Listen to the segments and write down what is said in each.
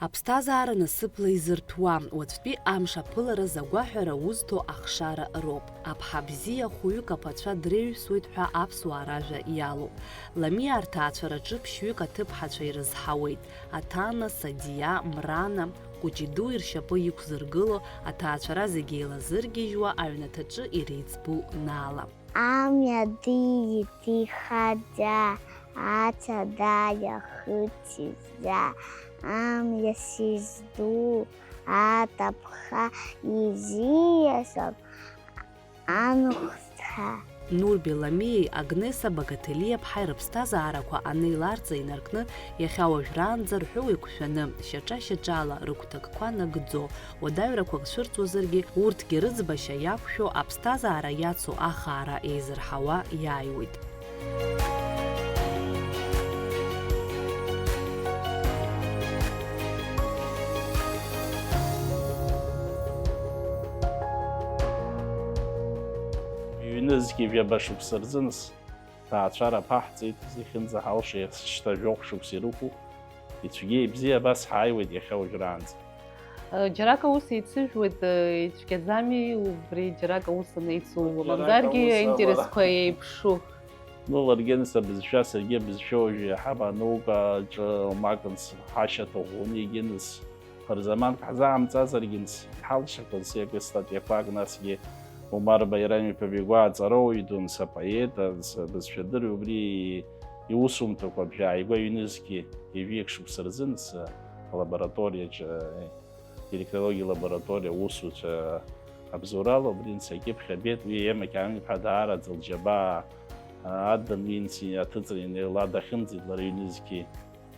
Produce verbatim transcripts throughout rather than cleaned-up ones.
Аԥсҭазаара насыԥла изырҭәуа, уаҵәтәи амш аԥылараз агәаҳәара узҭо ахшара роуп. Аԥҳа бзиа хәҩык аԥацәа дреҩсуеит ҳәа аԥсуаа ражәа иалоуп. Ламиа рҭаацәараҿы ԥшьҩык аҭыԥҳацәа ирызҳауеит. Аҭана, Садиа, Мрана, Кәыҷи-дуи ршьапы иқәзыргыло аҭаацәара зегьы еилазыргьежьуа аҩнаҭаҿы иреиҵбу Наала. Амҩа диит ихаӡа, ацәа даиахыҵ ижәжа, амҩа сызду аҭыԥҳа изиасып анхәцәа. Нурби Ламиеи Агнеса Багаҭелиаԥҳаи рыԥсҭазаарақәа анеиларҵа инаркны, иахьа уажәраанӡа рҳәоу еиқәшәаны, шьаҿа-шьаҿала рыгәҭакқәа нагӡо, уадаҩрақәак цәырҵуазаргьы, урҭгьы рыӡбашьа иақәшәо аԥсҭазаара иацу ахаара еизырҳауа иааиуеит. Ҩнызқь ҩаба шықәса рзын сҭаацәара ԥаҳҵеит, зехьынӡа ҳалшо шьҭа жәохә шықәса ирықәу, ицәгьа ибзиа абас ҳааиуеит иахьа уажәраанӡа. Џьарак аус еицыжәуеит, ицәгьаӡами убри, џьарак аус анеицу, џьарак мамзаргьы аус ала аинтересқәа еиԥшу? Ну, ларгьы нас абызшәа, саргьы абызшәа уажәы иаҳа анаука аҿы омакынс ҳашьаҭа ӷәӷәаны егьынс, хырзаманк ҳзаамҵазаргьы, нас, иҳалшақәаз сеиқәа статиақәак, насгьы Умар Баирам-иԥа Бегәа аҵарауаҩ дунс, апоет, анс, абызшәадырҩ, убри иусумҭақәа абжьы ааигәа ҩнызқьи ҩажәи шықәса рзын, нас, алабораториаҿы, диалектологиа лабораториа аусуцәа абзоурала убри анс акьыԥхь абеит, уи Ема Қьаан-иԥҳа даараӡа лџьабаа, а, адын уи анс аҭыҵра инеиуа дахьымӡеит, лара ҩнызқьи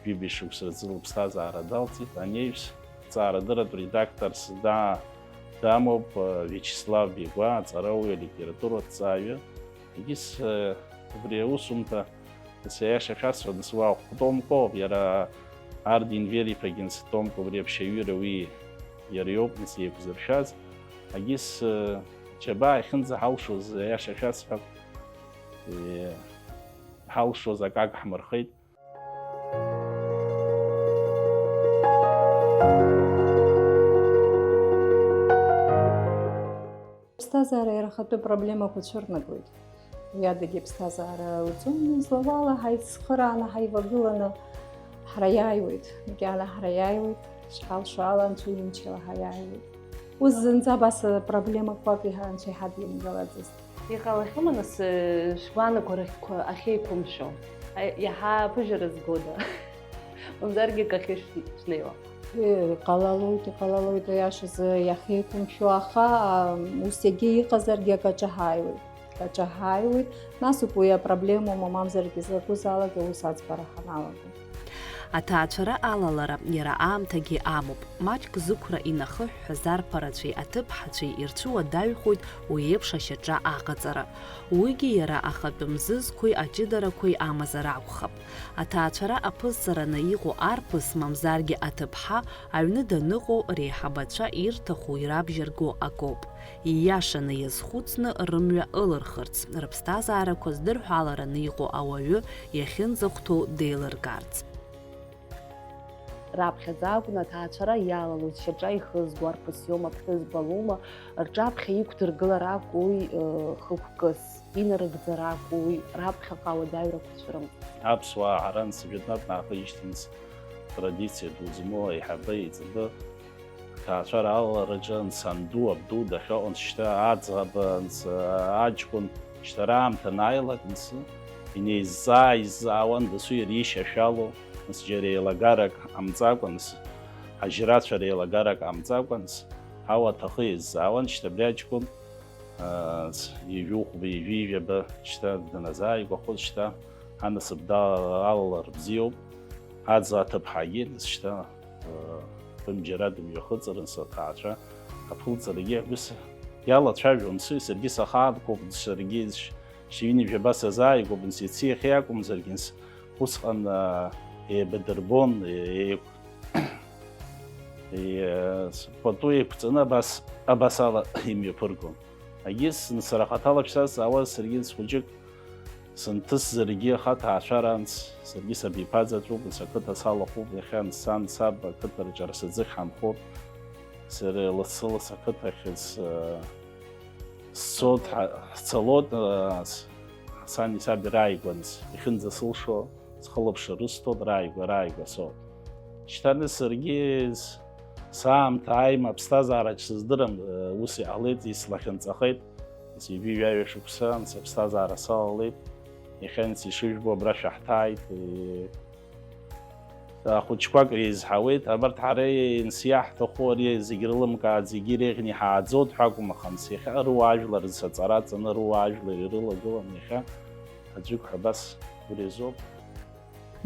ҩажәи шықәса рзы лыԥсҭазаара далҵит. Ани иҩс, ҭҵаарадырратә редакторс да-, дамоуп, а, Виачеслав Бегәа, аҵарауаҩы, алитератураҭҵааҩы. Егьыс, а, убри аусумҭа, нас, аиаша шәасҳәап, нас, уа хә-томкоуп, иара Ард Енвер-иԥагьы, нас, томкоуп, убри аԥшьаҩыра уи иара иоуп, нас, еиқәзыршәаз. Егьыс, а, џьабаа иахьынӡаҳалшоз, аиаша шәасҳәап, е, ҳалшоз акы агҳмырхеит. Аԥсҭазаара иара ахатәы проблемақәа цәырнагоит. Уи адагьы аԥсҭазаара лҵон, излауала ҳаицхырааны, ҳаивагыланы ҳара иааиуеит. Макьана ҳара иааиуеит, ишҳалшо ала, Анцәа имчала ҳаиааиуеит. Ус зынӡа абас проблемақәак иҳа-, Анцәа иҳадимгалаӡазт. Иҟалахьоума, нас, шәгәаанагара ахьеиқәымшәо? Иаҳа аԥыжәара згода? Мамзаргьы акахьы шәнеиуа? Иҟалалоит, иҟалалоит, аиашазы иахьеиқәымшәо, аха, ам, ус егьа иҟазаргьы акаҿы ҳааиуеит. Акаҿы ҳааиуеит. Нас ауп уи апроблема, мамзаргьы закәызаалак аус аӡбара ҳаналаго. Аҭаацәара алалара иара аамҭагьы амоуп. Маҷк зықәра инахыҳәҳәаз арԥарацәеи аҭыԥҳацәеи ирцәыуадаҩхоит уи еиԥш ашьаҿа аҟаҵара. Уигьы иара ахатәы мзызқәеи аҷыдарақәеи амазар акәхап. Аҭаацәара аԥызҵараны иҟоу арԥыс, мамзаргьы аҭыԥҳа, аҩны даныҟоу реиҳабацәа ирҭаху ирабжьарго акоуп. Ииашаны иазхәыцны рымҩа ылырхырц, рыԥсҭазаарақәа здырҳәалараны иҟоу ауаҩы иахьынӡахәҭоу деилыргарц. Раԥхьаӡа акәын аҭаацәара иалалоз, шьаҿа ихызго арԥыс иоума, ԥҳәызба лоума, рҿаԥхьа иқәдыргылар акәуи, ы, хықәкыс, инарыгӡар акәуи, раԥхьаҟа ауадаҩрақәа цәырымҵ. Аԥсуаа ҳара анс жәытәнатә наахыжьҭынс традициа ду змоу аиҳабы еиҵбы, ҭаацәара алалараҿы анс анду, абду дахьыҟан, шьҭа аӡӷаб анс, аҷкәын, шьҭа раамҭа анааилак анс, инеиззаа-иззаауан дасу иара ишьашәало, анс џьара еилагарак ҟамҵакәа, анс ажьрацәа реилагарак ҟамҵакәа, анс ауаҭахы еиззаауан, шьҭа абри аҷкәын Ҩажәи хәба, ҩажәи жәаба шьҭа даназааигәахоз, шьҭа анасыԥ далалар бзиоуп. Аӡӷаб аҭыԥҳагьы, нас шьҭа, ы, бымџьара дымҩахыҵыр, нас аҭаацәа аԥылҵарагьы ус иалацәажәон. Саргьы сахаанқәоуп, саргьы ш-, шьыҩны жәаба сазааигәоуп, нас иацы иахьа иакәымзаргьы, нас усҟан, ы, еибадырбон, еиқә-, е-, пату еиқәҵаны абас, абас ала имҩаԥыргон. Егьыс, сара хаҭала шәсазҵаауаз, саргьы схәыҷык, Сынҭысзаргьы аха ҭаацәаранц, саргьы сабиԥаӡаҵәуп, нас ақыҭа салахәуп, иахьа сан, саб ақыҭа рҿы ара саӡыхь ҳанхоит. Сара лассы-ласс ақыҭахь с-, сцоит, ҳа-, ҳцалоит, а, с-, сани саби рааигәанӡа, иахьынӡасылшо, схылаԥшра рысҭоит, рааигәа, рааигәа соуп. Шьҭа саргьы с-, саамҭа ааим, аԥсҭазаараҿ сыздырам, э, ус иҟалеит, ислахьынҵахеит. Ҩажәи ҩажәа шықәса сыԥсҭазаара салалеит. Иахьа исышәбо абра шәаҳҭааит. Э, ахәыҷқәак реизҳауеит. Абарҭ ҳара инс иаҳҭаху ари зегь рылымкааӡ, зегь иреиӷьны иҳааӡоит ҳәа акәым, аха нас иахьа руаажәлар рзы аҵара аҵаны, руаажәлар ирылагылан иахьа аӡәык ҳәа абас гәырҩазоуп.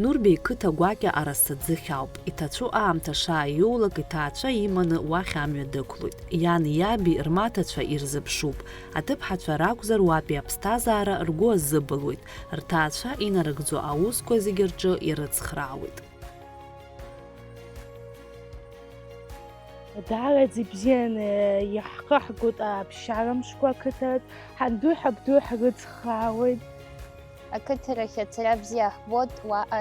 Нурбеи қыҭа гәакьа араса ӡыхь ауп. Иҭацәу аамҭа шааиоулак иҭаацәа иманы уахь амҩа дықәлоит. Иани иаби рмаҭацәа ирзыԥшуп. Аҭыԥҳацәа ракәзар уатәи аԥсҭазаара ргәы азыбылуеит. Рҭаацәа инарыгӡо аусқәа зегьы рҿы ирыцхраауеит. Даараӡа ибзианы иаҳхаҳгоит аԥсшьара мшқәа ақыҭаҿ, ҳандуи ҳабдуи ҳрыцхраауеит. Ақыҭарахь ацара бзиа ҳбоит, уаҟа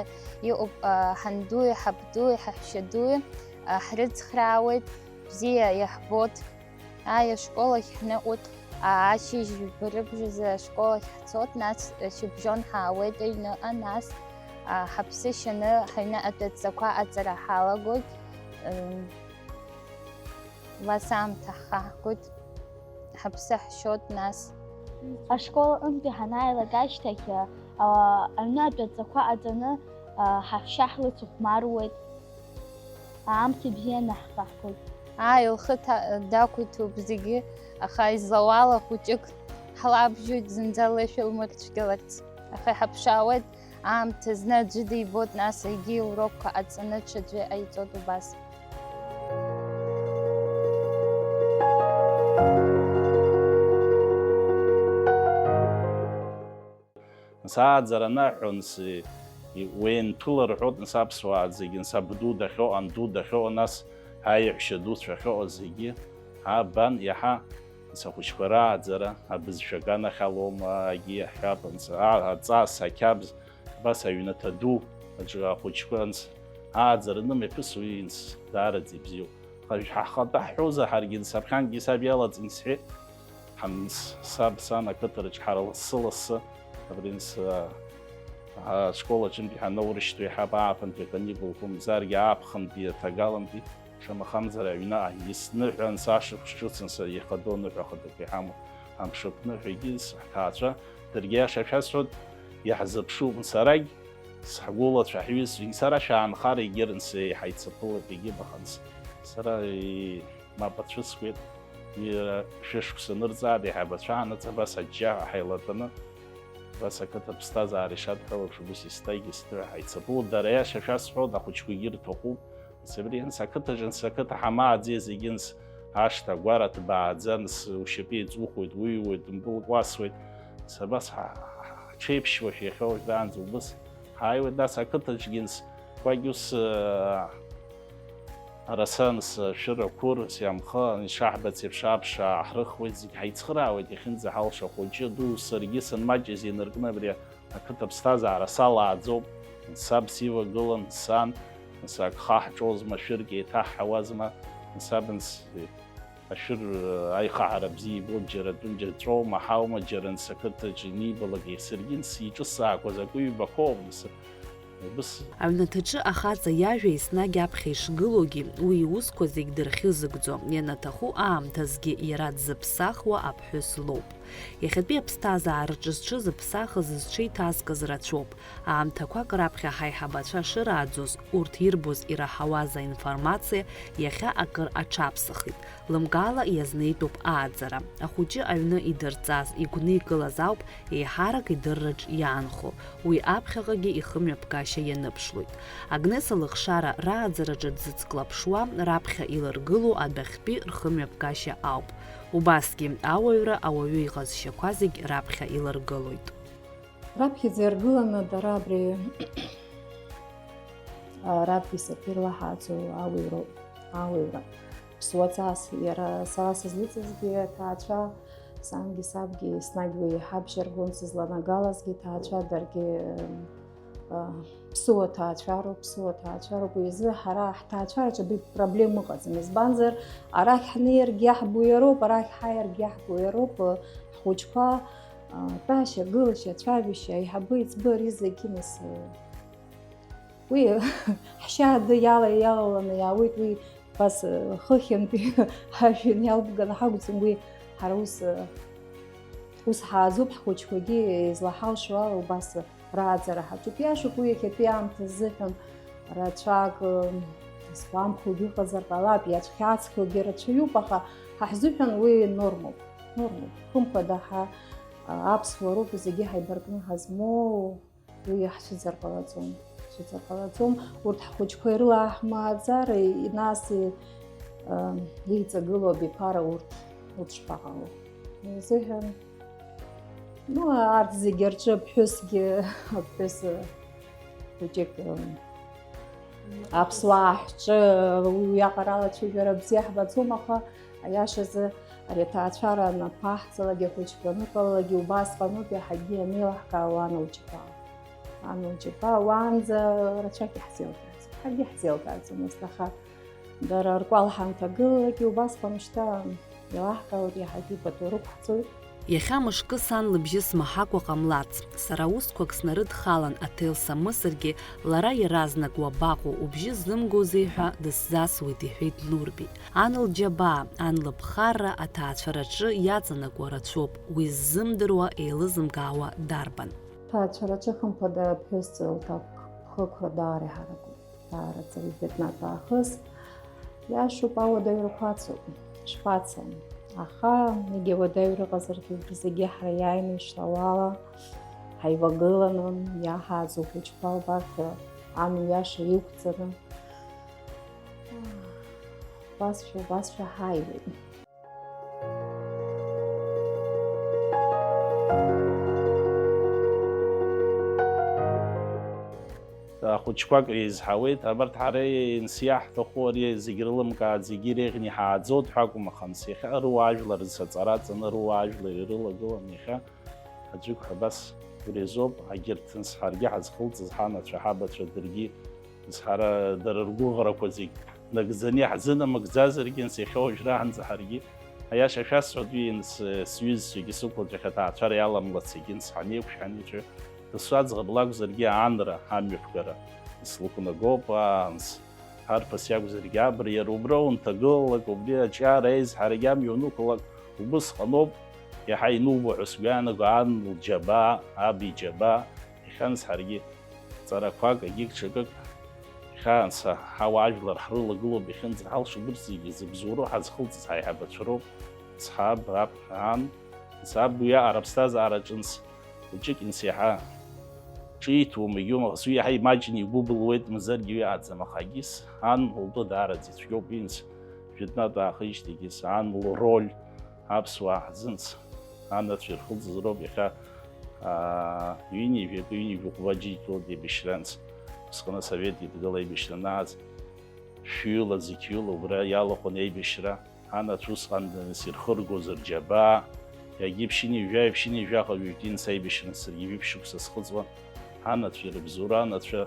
иҟоуп, а, ҳандуи ҳабдуи ҳаҳәшьадуи, а, ҳрыцхраауеит, бзиа иаҳбоит. Ааи, ашкол ахь ҳныҟәоит, а, ашьыжь жәба рыбжазы ашкол ахь ҳцоит, нас, а, шьыбжьон ҳаауеит аҩныҟа, нас, а, ҳаԥсы шьаны ҳаҩны адәы адҵақәа аҵара ҳалагоит. М, убас аамҭа ҳхаҳгоит, ҳаԥсы ҳшьоит нас. Ашкол аҟынтәи ҳанааилак ашьҭахь, а, аҩны адәы адҵақәа ҟаҵаны, а, ҳаҳәшьа ҳлыцыхәмаруеит, аамҭа бзианы ҳхаҳгоит. Ааи, лхы ҭа-, дақәиҭуп зегьы, аха излауала хәыҷык ҳлабжьоит зынӡа лышәа лмырцәгьаларц. Аха иҳаԥшаауеит, аамҭа зны аӡәы дибоит, нас егьи лурокқәа ҟаҵаны ҽаӡәы ҟаиҵоит убас. Нас ааӡара анаҳәон, с-, и-, уеинԥыла рҳәоит, нас аԥсуаа зегьы, нас абду дахьыҟоу, анду дахьыҟоу, нас аиҳәшьа дуцәа ахьыҟоу зегьы, аа, бан, иаҳа, нас ахәыҷқәа рааӡара, абызшәа аганахь алоума, агьи иаҳҳәап, нас а-, аҵас, ақьабз, абас аҩнаҭа ду аҿы ахәыҷқәа, нас ааӡара анымҩаԥысуа, инс, даараӡа ибзиоуп. Аха ҳахатәы ҳҳәозар, ҳаргьы, нас аԥхьангьы саб иалаҵаны исҳәеит, ҳан-, с-, саб, сан ақыҭараҿ ҳара лассы-лассы, абри, нас, а, ашкол аҿынтәи ҳанаурышьҭуа иаҳа ааԥынтәи аканикулқәа мзаргьы ааԥхынтәи аҭагалантәи, шамахамзар аҩны исныҳәан, сашықәс ҿыцын са ихадоу аныҳәа ахадақәа иҳамоу амшаԥныҳәагьы, с-, ҳҭаацәа, даргьы аиаша шәасҳәоит, иаҳзыԥшуп, сарагь, сҳгәылацәа, ҳҩызцәагь, сара шәаанхар егьырын, сеиҳа ицаԥылап, егьыбаханс. Сара, и-, мап ацәыскуеит, иара шәышықәса нырҵаада иҳаибацәа аанаҵ, абас аџьџьаҳәа ҳаилатәаны, абас ақыҭа ԥсҭазаара ишадҳәалоу еиԥш, убас исҭагьы сҭыҳәа ҳаицаԥылоит. Дара аиаша шәасҳәоит, ахәыҷқәагьы ирҭахуп. Сабрианс ақыҭаҿынс, ақыҭа ҳамааӡеи зегьынс, ашҭа агәара ҭбааӡанс, ушьапы еиҵухуеит, уҩуеит, умпылкәасуеит. Сабас ҳа-, ҳа-, ҳҽеиԥшьуашәа иахьа уажәраанӡа убыс ҳааиуеит, нас ақыҭаҿгьынс, кәакь ус, э, арасанс, ашәыр ақәыр, сиамхы, ишаҳбац еиԥш аԥш ааҳрыхуеит, зегь ҳаицхыраауеит, иахьынӡаҳалша хәыҷы, ду, саргьы санмаҷыз инаркны абри Ақыҭа ԥсҭазаара салааӡоуп, саб сивагылан, сан, сагха ҳҿоузма, шәырк еиҭаҳҳауазма, саб, нас, ашәыр аихаҳара бзиа ибоит, џьара атәым џьара ҵәоума, ҳаума, џьара, нас, ақыҭаҿ инибалак, саргьы, нас, иҿысаақәаз акы ҩбақәоуп, нас, убыс. Аҩнаҭаҿы ахаҵа иажәа еснагь аԥхьа ишгылоугьы, уи иусқәа зегь дырхьызыгӡо, ианаҭаху аамҭазгьы иара дзыԥсахуа аԥҳәыс лоуп. Иахьатәи аԥсҭазаараҿы зҽызыԥсахыз, зҽеиҭазкыз рацәоуп. Аамҭақәак раԥхьа ҳаиҳабацәа шырааӡоз, урҭ ирбоз ираҳауаз аинформациа иахьа акыр аҽаԥсахит. Лымкаала иазнеитәуп ааӡара. Ахәыҷы аҩны идырҵаз, игәникылаз ауп еиҳарак идырраҿ иаанхо. Уи аԥхьаҟагьы ихымҩаԥгашьа ианыԥшлоит. Агнеса лыхшара рааӡараҿы дзыцклаԥшуа, раԥхьа илыргыло адәахьтәи рхымҩаԥгашьа ауп. Убасгьы, ауаҩра ауаҩы иҟазшьақәа зегь раԥхьа илыргылоит. Раԥхьаӡа иаргыланы дара абри, а, раԥхьа исырҭ ирлаҳааӡо ауаҩроуп, ауаҩра. Ԥсуаҵас иара сара сызлыҵызгьы аҭаацәа, Сангьы сабгьы еснагь уи иҳабжьаргон, сызланагалазгьы ҭаацәа даргьы, э, ԥсыуа ҭаацәароуп, ԥсыуа ҭаацәароуп. Уи азы ҳара ҳҭаацәараҿы баҩ проблема ыҟаӡам. Избанзар, арахь ҳнеиргьы иаҳбо иароуп, арахь ҳааиргьы иаҳбо иароуп, э, ҳхәыҷқәа, э, тәашьа, гылашьа, цәажәашьа, аиҳабы, еиҵбы, ари зегьы нас, э, Уи ҳшьа ада иала-, иалаланы иаауеит, уи убас, э, хыхьынтәи ажәҩан иалбганы ҳакәӡам, уи ҳара ус, э, ус ҳааӡоуп, ҳхәыҷқәагьы излаҳалшо ала убас рааӡара ҳаҿуп. Иашоуп, уи иахьатәи аамҭа азыҳәан рацәак, э, згәамԥхогьы ыҟазар ҟалап, иацәхьаҵхогьы рацәаҩуп, аха ҳа ҳзыҳәан уи нормоуп, нормоуп. Хымԥада, ҳа, э, аԥсуароуп, зегьы ҳаибаркны ҳазмоу. Уи иаҳцәыӡыр ҟалаӡом, ҳцәыӡыр ҟалаӡом. Урҭ ҳхәыҷқәа ирылаҳмааӡар, и-, нас и-, а, еиҵагылоу абиԥара урҭ, урҭ шԥаҟало? Изыҳәан, ну, арҭ зегьы рҿы аԥҳәысгьы, аԥҳәыс, хәыҷык, м, аԥсуаа ҳҿы уиаҟара алацәажәара бзиа ҳбаӡом, аха аиашазы ари аҭаацәара анаԥаҳҵалак, ахәыҷқәа аныҟалалак, убасҟаноуп иаҳагьы ианеилаҳкаауа ан лџьабаа. Ан лџьабаа уаанӡа рацәак иаҳзеилкааӡом, ҳаргьы иаҳзеилкааӡомызт, аха дара ркәал ҳанҭагылалакгьы убасҟан шьҭа еилаҳкаауеит, иаҳагьы пату рықәҳҵоит. Иахьа мышкы сан лыбжьы смаҳакәа ҟамлац. Сара усқәак снарыдхалан аҭел самысыргьы, лара иаразнак уабаҟоу, убжьы ззымгозеи ҳәа дысзасуеит, иҳәеит Нурби. Ан лџьабаа, ан лыԥхарра аҭаацәараҿы иаҵанакуа рацәоуп, уи ззымдыруа, еилызымкаауа дарбан? Ҭаацәараҿы хымԥада аԥҳәыс лҭакԥхықәра даара иҳаракуп. Даараӡа жәытәнатә аахыс. Иашоуп, ауадаҩрақәа ацуп, шԥацо? Аха егьа уадаҩра ыҟазаргьы, убри зегьы ҳара иааины ишлауала ҳаивагыланы иаҳааӡо ахәыҷқәа убарҭ амҩа иаша иқәҵаны, убасшәа, убасшәа ҳааиуеит. Ахәыҷқәак еизҳауеит, абарҭ ҳара инс иаҳҭаху ари зегь рылымкааӡ, зегь иреиӷьны иҳааӡоит ҳәа акәым, аха нас иахьа руаажәлар рзы аҵара ҵаны, руаажәлар ирылагылан иахьа аӡәык ҳәа абас урезоуп, агьырҭ нас ҳаргьы ҳазхылҵыз ҳанацәа, ҳабацәа даргьы Ҳара дара ргәыӷрақәа зегь нагӡаны иаҳзынамыгӡазаргьы, нас иахьа уажәраанӡа ҳаргьы, аиаша шәасҳәоит, ҩынс сҩызцәагьы сықәлацәа хьаҭаацәара иаламлац егьынс ҳанеиқәшә ҳанеицәа, дасу аӡӷаб лакәзаргьы анра, амҩаԥгара, ислықәнагоуп, аанс арԥыс иакәзаргьы абра, иара убра унҭагылалак, убри аҿиара еизҳарагьы амҩа унықәлак, убысҟаноуп иаҳа инубо ҳәа сгәы иаанаго, ан лџьабаа, аб иџьабаа, иахьанс ҳаргьы ҵарақәак, егьик ҽакык, иахьанса ҳауаажәлар ҳрылагылоуп, иахьынӡаҳалшо убырҭ зегьы зыбзоуроу ҳазхылҵыз ҳаиҳабацәа роуп. Ӡҳаб, аб, ан, ӡаб уиаҟара аԥсҭазаара ҿынц, хәыҷык инс иаҳа ҿиҭуам, егьиума, аха уи иаҳа имаҷны игәы былуеит, мзаргьы уи аӡам, аха егьыс ан лтәы даараӡа ицәгьоуп, инс жәытәнатә аахижьҭеигьы сан лроль аԥсуаа ҳзынц анацәа ирхылҵыз роуп. Иахьа, аа, ҩынҩажәи акы, ҩынҩажәи хәба џьеи ҭоуп еибашьранц. Усҟаны асовет идгыла аибашьра анааз, шәҩыла, зқьҩыла убра иалахәын аибашьра. Анацәа усҟан даныс ирхыргоз рџьабаа, иагьи ԥшьынҩажәи, ԥшьынҩажәи жәаха ҩажәи ҩынтә аибашьра саргьы ҩышықәса схыҵуан. Анацәа ирыбзоуроу анацәа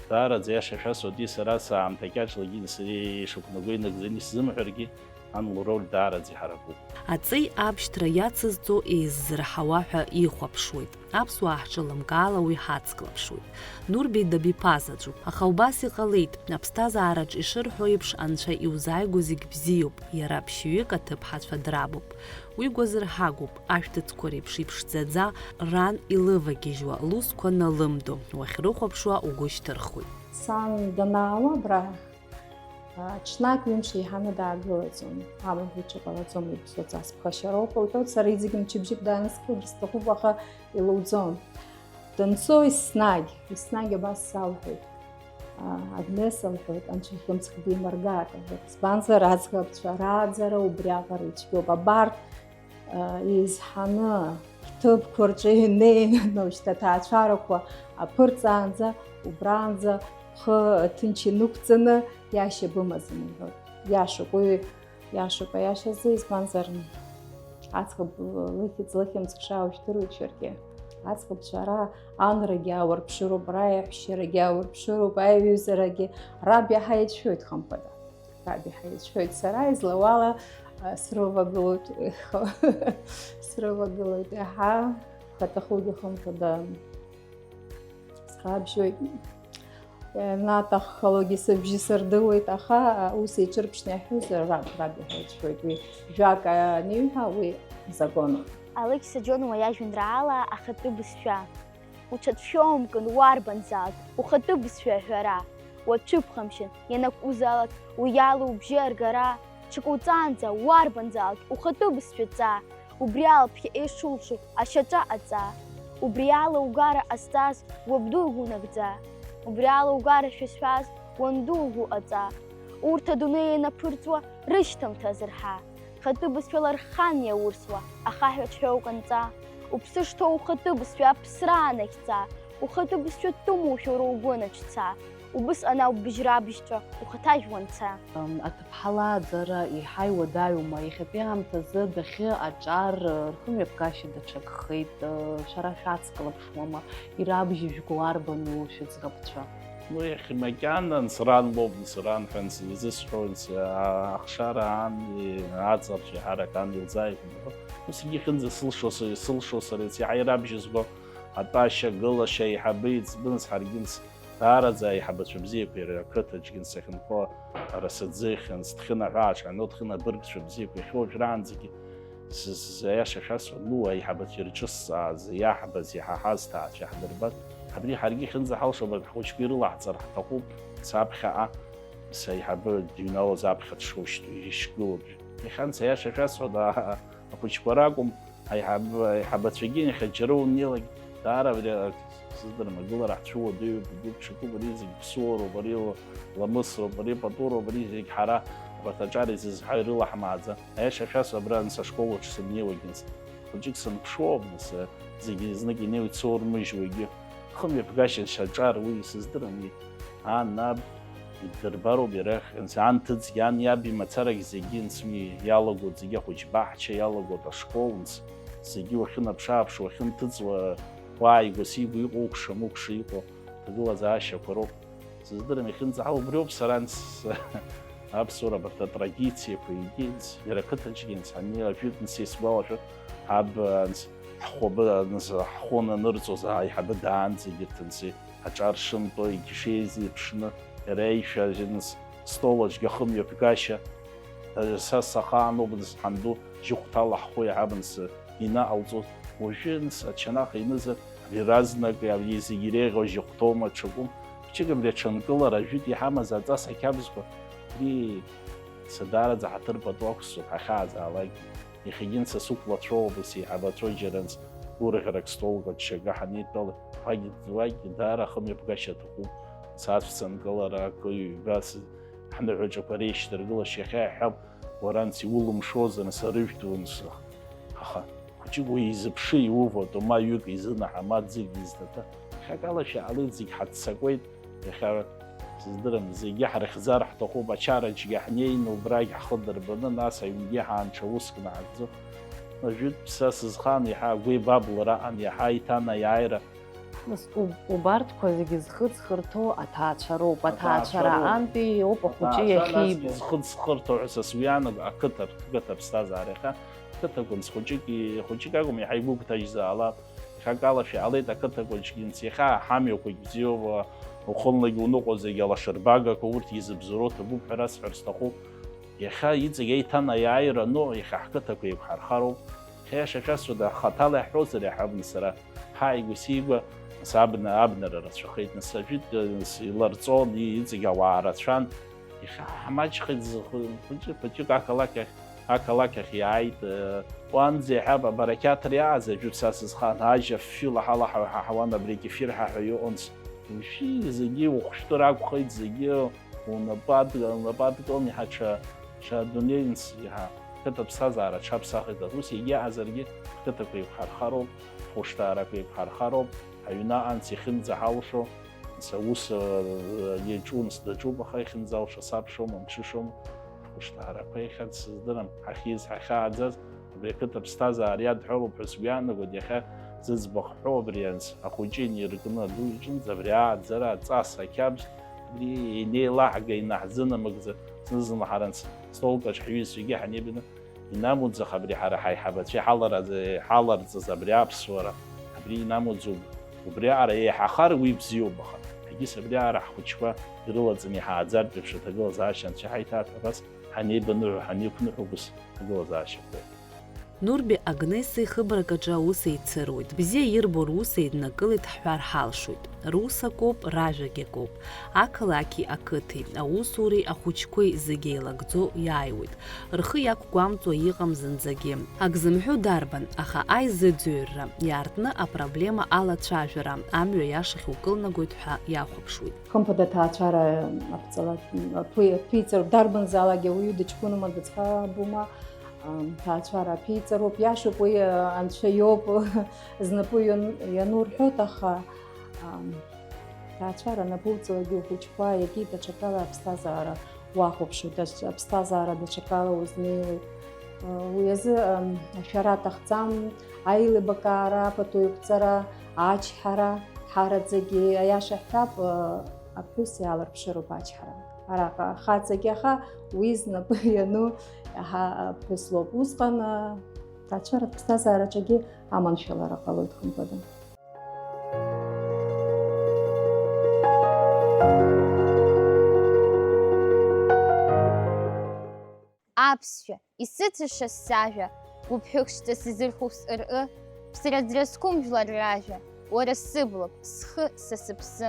Даараӡа иаша шәасҳәоит, сара саамҭа кьаҿлагьы сара ишықәнаго инагӡаны исзымҳәаргьы, ан лроль даараӡа иҳаракуп. Аҵеи абшьҭра иацызҵо еиззырҳауа ҳәа ихәаԥшуеит. Аԥсуаа ҳҿылымкаала уи ҳацклаԥшуеит. Нурби дабиԥазаҵәуп, аха убас иҟалеит, аԥсҭазаараҿ ишырҳәо еиԥш, анцәа иузааигәо зегь бзиоуп, иара ԥшьҩык аҭыԥҳацәа драбуп. Уи гәазырҳагоуп, ашәҭыцқәа реиԥш иԥшӡаӡа, ран илывагьежьуа, лусқәа налымдо, уахьрыхәаԥшуа угәы шьҭырхуеит. Сан данаауа абра, а, ҽнак ҩымш еиҳаны даагылаӡом, амаҳә иҽыҟалаӡом, иԥсуа ҵас ԥхашьароуп, лҳәоит, сара иҵегь мчыбжьык даанысхуагьы сҭахуп, аха илуӡом. Данцо еснагь, еснагь абас салҳәоит. А, Агнес, лҳәоит, анцәа ихьымӡӷ бимыргааит, лҳәоит. Избанзар, аӡӷабцәа рааӡара убриаҟара ицәгьоуп. Абарҭ, а, еизҳаны ҳҭыԥқәа рҿы инеины, ну, шьҭа аҭаацәарақәа аԥырҵаанӡа, убраанӡа бхы ҭынч инықәҵаны иашьа бымаӡам, лҳәоит. Иашоуп, уи иашоуп, аиашазы, избанзар, Аӡӷаб лыхьӡ, лыхьымӡӷ шааушьҭыруеит шәаргьы. Аӡӷабцәа ара анрагьы аурԥшыроуп, ара аиаҳәшьарагьы аурԥшыроуп, аиҩызарагьы, раб иаҳа иацәшәоит, хымԥада. Раб иаҳа иацәшәоит. Сара излауала, а, срывагылоит, срывагылоит, иаҳа хаҭахугьы хымԥада. Схабжьоит. Ианаҭаххалогьы сыбжьы сырдыруеит, аха ус еиҿырԥшны иаҳҳәозар, раб, раб иаҳа иацәшәоит. Уи жәак аниҳәа, уи закон. Алықьса Џьонуа иажәеинраала Ахатәы бызшәа. Уҽаҭшәоумкын уарбанзаалак ухатәы бызшәа аҳәара. Уацәыԥхамшьан, ианакәызаалак уи ала убжьы аргара. Ҽакы уҵаанӡа уарбанзаалак ухатәы бызшәа ҵаа. Убри ала ԥхьаҟа ишулшо ашьаҿа аҵаа. Убри ала угара ҟазҵаз уабду угәы нагӡа. Убри ала угара шәызҳәаз уанду угәы ҟаҵа. Урҭ адунеи ианаԥырҵуа рышьҭамҭа азырҳа. Хатәы бызшәала рхан иаурсуа ахаҳә аҽҳәа уканҵа. Уԥсы шҭоу ухатәы бызшәа аԥсра анахьца. Ухатәы бызшәа тәымушәа уара угәы анаҿца. Убысҟан ауп быжьра-быжьҵәа ухаҭажә уанца. Ам, аҭыԥҳа лааӡара еиҳа иуадаҩума? Иахьатәи аамҭазы адәахьы аҿар, э, рхымҩаԥгашьа даҽакхеит, э, шәара шәацклаԥшуама? Ирабжьыжәго арбану шәыӡӷабцәа? Ну, иахьа макьана нцран лоуп, нцран ҳәа нц-, изысҳәо, нц-, а-, ахшара аан, и-, аҵарч иаҳарак аан илзааигәан. Усгьы ихьынӡа сылшо са-, сылшо сара, иац-, иаҳа ирабжьызго атәашьа, гылашьа, аиҳабы иӡбын, ҳаргьы нц-, даараӡа аиҳабацәа бзиақәа иара ақыҭаҿгьы нц-, сахьынхо арасаӡыхьан, сҭхьын аҳәаа ҽҳәаны, уҭхьын абыргцәа бзиақәа иахьа уажәраанӡагьы. Сыз-, аиаша шәасҳәап, ну, аиҳабацәа ирҿысҵааз, иаҳбаз, иҳаҳаз ҭаацәа иаҳдырбар, абри ҳаргьы ихьынӡаҳалшо, абарҭ ҳхәыҷқәа ирылаҳҵар ҳҭахуп, саԥхьаҟа, саиҳабы дыҩналоз аԥхьа дшушьҭоу ишгылоу. Иахьанӡа аиаша шәасҳәап, а-, ахәыҷқәа ракәым, аиҳаб-, аиҳабацәагьы иахьа џьара унеилак, даара абри, а, сыздырам, агылара ҳцәыуадаҩуп, игәыԥ ҽакуп, ари зегь ԥсуароуп, ари ла-, ламысроуп, ари патуроуп, ари зегь ҳара, абарҭ аҿар изызҳаҩ рыла ҳмааӡа. Аиаша шәасҳәап, абра анс ашкол аҿы сымнеиуагьы, нас, хәыҷык сымԥшуоуп, нас, зегьы знык инеиуа ицоурмыжьуагьы. Хымҩаԥгашьа шьаҿар уи сыздырам, уи ан, аб иддырбароуп иара, анс, ан ҭыҵгьы, ан иаб имацарагь зегьы, анс, уи иалагоит зегьы, ахәыҷ баҳча иалагоит, ашкол, анс, зегьы уахьынаԥш-ааԥшуа, уахьынҭыҵуа, уааигәа-сигәа иҟоу, укша-мыкша иҟоу, ҭагылазаашьақәа роуп. Сыздырам, иахьынӡаҳау убриоуп сара анс аԥсуара, абарҭ атрадициақәа, егьи анс, иара ақыҭаҿгьы анс ани ажәытә анс исгәалашәоит, аб анс ҳхәы абы анс ҳхәы ананырҵоз аиҳабы даанӡагь ирҭынси, аҿар шынтәо, егьи шеизеиԥшны, иара иаишәа анс стол аҿгьы ахымҩаԥгашьа, са сахаануп анс ҳанду, жьыхәҭала ҳхәы иаҳаб анс инаҟалҵоз, уажәы анс ачанах инызар, абри разнак, абри зегь иреиӷьу жьыхәҭоума, ҽакума, хәыҷык абри аҽынкылара ажәытә иҳамаз аҵас ақьабзқәа, абри са даараӡа ҳаҭыр пату ақәсҵоит, ҳахьааӡаалакгьы. Иахьагьы анс сықәлацәоуп, ус еиҳабацәоу џьара анс гәырӷьарак столк аҿы ҳанеидтәалак, уагь, уагь даара ахымҩаԥгашьа аҭахуп, анс ацәцынкылара, акы, ҩба, ҳныҳәаҿақәа реишьҭаргылашьа, иахьа иаҳҳәап, уара анс иулымшозар, анс арыжәтә унс, аха хәыҷык уи изыԥшы, иувоуп, ма ҩык изынаҳа, ма ӡык изҭаҭа. Иахьакала шәаалеит, зегь ҳаццакуеит, иахьа сыздырам, зегьы ҳрыхьӡар ҳҭахуп, ачараҿгьы ҳнеины убрагь ҳхы дырбаны, нас аҩнгьы ҳаанҽа уск наҳагӡо. Ажәытә са сызхаан иаҳа агәеибаблара аан, иаҳа аиҭанеиааира. Нас уб-, убарҭқәа зегьы зхы зхырҭоу аҭаацәа роуп. Аҭаацәа Аҭаацәа роуп. Аантәи иоуп ахәыҷы Аҭаацәа иахьибо. Насгьы зхы зхырҭо ҳәа са сгәы иаанагоит ақыҭа, ақыҭа ԥсҭазаара. Иахьа қыҭақәа анс хәыҷык, хәыҷык акәым, иаҳа игәыгәҭажьзаалап. Иахьакала шәаалеит ақыҭақәаҿгьы анс, иахьа ҳамҩақәагь бзиоуп, ухынлагьы уныҟәо зегьы алашарбагақәа урҭ изыбзоуроу ҭабуп ҳәа расҳәар сҭахуп. Иахьа иҵегь аиҭанеиааира ану, иахьа ҳқыҭақәа еиқәҳархароуп. Иахьа иаша шәасҳәоит, хаҭала иаҳҳәозар иаҳабны сара, ҳааигәа-сигәа, нас абна, абнара рацәахеит, нас ажәытә, нас иларҵон, и-, иҵегь ауаа рацәан. Иахьа ҳмаҷхеит зхы-, хәыҷы-, хәыҷык ақалақь ахь, ақалақь ахь иааит, э, уанӡа иаҳәап, абарақьаҭра иааз ажәытә са сызхаан, ажьа афҩы лаҳа-лаҳауа иҳаҳауан, абри акефир ҳәа ҳәа иҟан. Уажәы зегьы ухәшәтәыр акәхеит, зегьы унапы адгылан, унапы адкылан, иаҳа ҽа, ҽа дунеи анс, иаҳа қыҭа ԥсҭазаара ҽаԥсахит. Ус егьаазаргьы, ҳқыҭақәа еиқәҳархароуп, ҳхәышҭаарақәа еиқәҳархароуп, аҩны анс ихьынӡаҳалшо, анс аус, э, иаҿу анс даҿуп, аха ихьынӡалшо сабшоума, мҽышоума, ҳхәышҭаарақәа иахьа сыздырам, ҳахьиз, ҳахьааӡаз, Абри ақыҭа аԥсҭазаара иадҳәалоуп ҳәа сгәы иаанагоит, иахьа зыӡбахә ҳәоу абри анс-, ахәыҷы иниркны аду иҿынӡа абри ааӡара, аҵас, ақьабз, абри инеилаҳга, инаҳзынамыгӡа, зны-зынла ҳара анс-, столкаҿ ҳҩызцәагьы ҳанибаны, инамуӡах абри ҳара ҳаиҳабацәа иҳалараӡ-, иҳаларҵаз абри аԥсуара, абри инамуӡом. Убриаҟара еиҳахар уи бзиоуп, аха егьыс абриаҟара ҳхәыҷқәа ирылаҵаны иҳааӡартә еиԥш аҭагылазаашьа анцәа ҳаиҭааит, абас ҳанеибаныҳәо, ҳанеиқәныҳәо убыс аҭагылазаашьақәа. Нурби Агнеси хыбрак аҿы аус еицыруеит. Бзиа ирбо рус еиднакылеит ҳҳәар ҳалшоит. Рус акоуп, ражәагь акоуп. Ақалақьи ақыҭеи, аусуреи ахәыҷқәеи зегь еилагӡо иааиуеит. Рхы иақәгәамҵуа иҟам зынӡагьы. Ак зымҳәо дарбан, аха аизыӡырҩра иаартны апроблема алацәажәара, амҩа иашахь укылнагоит ҳәа иахәаԥшуеит. Хымԥада, аҭаацәара аԥҵала-, аԥи-, аԥиҵароуп, дарбанзаалак ауаҩы дыҷкәыноума, дыӡӷабума, ам, ҭаацәара аԥиҵароуп, иашоуп, уи, а, анцәа иоуп, знапы иан-, ианурҳәоит, аха, ам, ҭаацәара анапуҵалакгьы ухәыҷқәа иагьи даҽакала аԥсҭазаара уахәаԥшуеит, даҽ-, аԥсҭазаара даҽакала узнеиуеит. А, уи азы, ам, ашәара аҭахӡам, аилибакаара, апату еиқәҵара, ачҳара, ҳараӡагьы, аиаша ҳҳәап, а, аԥҳәыс иаалырԥшыроуп ачҳара. Араҟа ахаҵагьы, аха уи знапы иану ҳа-, аԥҳәыс лоуп. Усҟан, а, ҭаацәаратә ԥсҭазаараҿгьы аманшәалара ҟалоит, хымԥада. Аԥсшәа, исыцыша сажәа, гәыԥҳәык шҵас изырхәо сҟырҟы, ԥсра ӡра зқәым жәлар ражәа, уара сыблак, схы, са сыԥсы.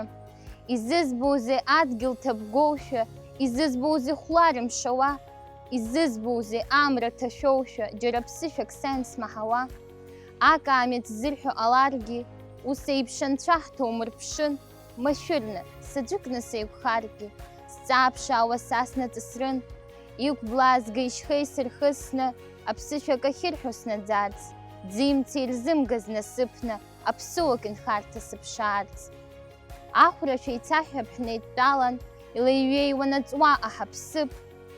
Изызбозеи адгьыл ҭабгоушәа, изызбозеи хәларымшауа, изызбозеи амра ҭашәоушәа, џьара ԥсышәак са исмаҳауа? Акаамеҭ ззырҳәо ҟаларгьы, ус еиԥш анцәа ҳҭоумырԥшын, машәырны, саӡәыкны сеиқәхаргьы, сҵааԥшаауа са снаҵысрын, иқәблаазга ишьхеи сырхысны, аԥсышәак ахьырҳәо снаӡарц, ӡи-мци ирзымгаз насыԥны, аԥсуак инхарҭа сыԥшаарц. Ахәра шәеицаҳҳәап ҳнеидтәалан, илеиҩеиуан аҵуа аҳаԥсыԥ,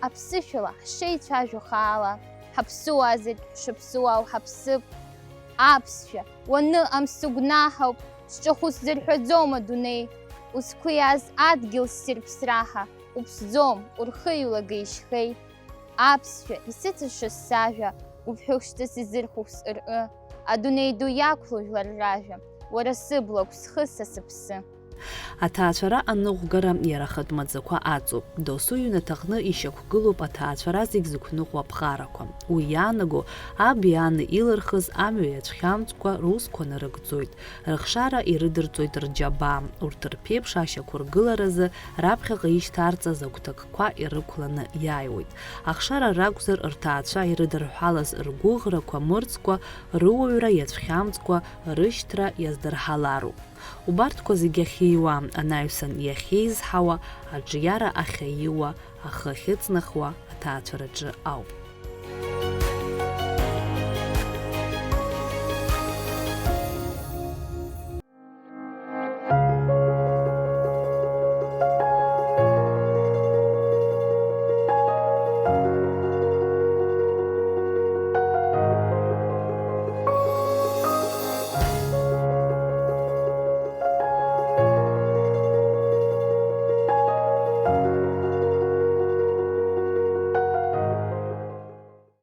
аԥсышәала ҳшеицәажәо хаала, ҳаԥсуаа зегь ҳшаԥсуаау ҳаԥсыԥ. Аԥсшәа, уаныҟам сыгәнаҳауп, сҿахәы сзырҳәаӡом адунеи, узқәиаз адгьыл ссир ԥсра ҳәа, уԥсӡом, урхыҩлага ишьхеи. Аԥсшәа, исыцыша сажәа, гәыԥҳәык шҵас изырхәо сҟырҟы, адунеи ду иақәлоу жәлар ражәа, уара сыблак, схы, са сыԥсы. Аҭаацәара аныҟәгара иара ахатә маӡақәа аҵоуп. Досу иҩнаҭаҟны ишьақәгылоуп аҭаацәара зегь зықәныҟәо аԥҟарақәа. Уи иаанаго, аби ани илырхыз амҩа иацәхьамҵкәа русқәа нарыгӡоит. Рыхшара ирыдырҵоит рџьабаа. Урҭ рԥеиԥш ашьақәыргыларазы раԥхьаҟа ишьҭарҵаз агәҭакқәа ирықәланы иааиуеит. Ахшара ракәзар, рҭаацәа ирыдырҳәалаз ргәыӷрақәа мырӡкәа, рыуаҩра иацәхьамҵкәа, рышьҭра иаздырҳалароуп. Убарҭқәа зегьы ахьиуа, анаҩсан иахьеизҳауа, аҿиара ахьаиуа, ахы ахьыҵнахуа аҭаацәараҿы ауп.